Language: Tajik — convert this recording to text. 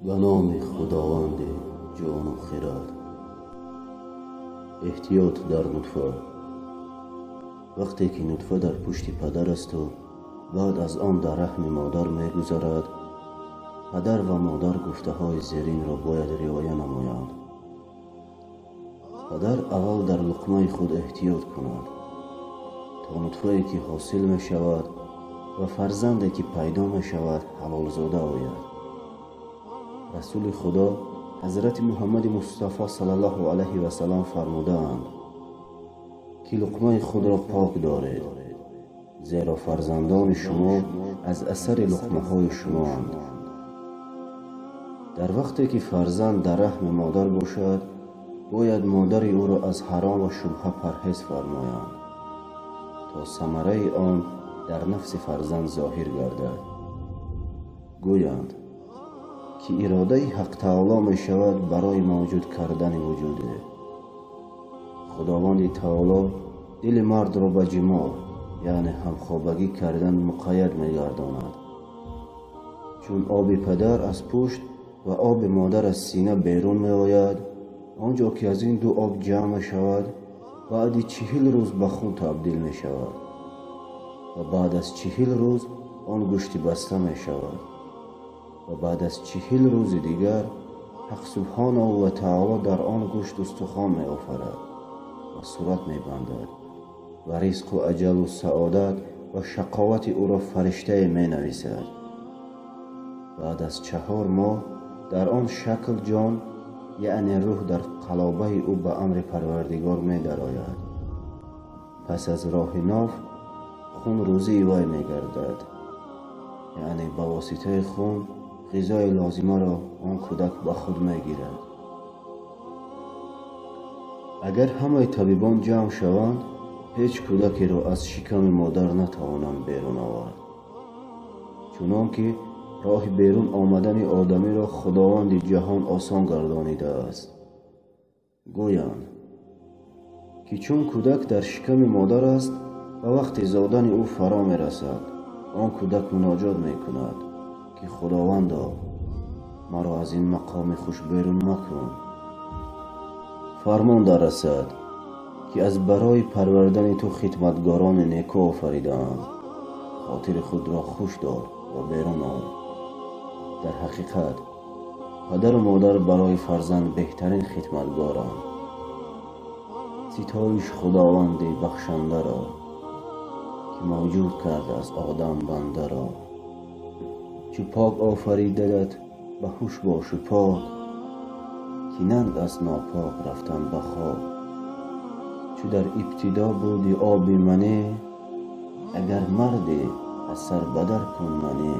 Ба номи Худованди ҷону хирад. Эҳтиёт дар нутфа. Вақте ки нутфа дар пушти падар асту баъд аз он дар раҳми модар мегузарад, падар ва модар гуфтаҳои зеринро бояд риоя намоянд. Падар аввал дар луқмаи худ эҳтиёт кунад, то нутфае ки ҳосил мешавад ва фарзанде ки пайдо мешавад, ҳалолзода ояд. Расули Худо Ҳазрати Муҳаммади Мустафо саллаллоҳу алайҳи васаллам фармудаанд, ки луқмаи худро пок доред, зеро фарзандони шумо аз асари луқмаҳои шумоанд. Дар вақте ки фарзанд дар раҳми модар бошад, бояд модари ӯро аз ҳаром ва шубҳа парҳез фармоянд, то самараи он дар нафси фарзанд зоҳир гардад. Гӯянд, ки иродаи Ҳақ Таоло мешавад барои мавҷуд кардани вуҷуде. Худованди Таоло дили мардро ба ҷимоъ, яъне ҳамхобагӣ кардан, муқайяд мегардонад. Чун оби падар аз пушт ва оби модар аз сина берун меояд, он ҷо ки аз ин ду об ҷамъ мешавад, баъди 40 рӯз ба хун табдил мешавад ва баъд аз 40 рӯз он гӯшти баста мешавад ва баъд аз 40 рӯзи дигар Ҳақ субҳонаҳу ва таоло дар он гӯшт устухон меофарад ва сурат мебандад ва ризқу аҷалу саодат ва шақовати ӯро фариштае менависад. Баъд аз 4 моҳ дар он шакл ҷон, яъне рӯҳ, дар қалобаи ӯ ба амри Парвардигор медарояд. Пас аз роҳи ноф хун рӯзии вай мегардад, яъне ба воситаи хун ғизои лозимаро он кӯдак ба худ мегирад. Агар ҳамаи табибон ҷамъ шаванд, ҳеҷ кӯдакеро аз шиками модар натавонанд берун овард, чунон ки роҳи берун омадани одамиро Худованди ҷаҳон осон гардонидааст. Гӯянд, ки чун кӯдак дар шиками модар аст ва вақти зодани ӯ фаро мерасад, он кӯдак муноҷот мекунад, ки Худовандо, маро аз ин мақоми хуш берун макун. Фармон даррасад, ки аз барои парвардани ту хидматгорони неку офаридаанд, хотири худро хуш дор ва берун ой. Дар ҳақиқат падару модар барои фарзанд беҳтарин хидматгоранд. Ситоиш Худованди бахшандаро, ки мавҷуд кард аз одам бандаро. Чу пок офаридадат, ба ҳуш бошу пок, ки нанг аст нопок рафтан ба хок. Чу дар ибтидо буди оби манӣ, агар мардӣ, аз сар бадар кун манӣ.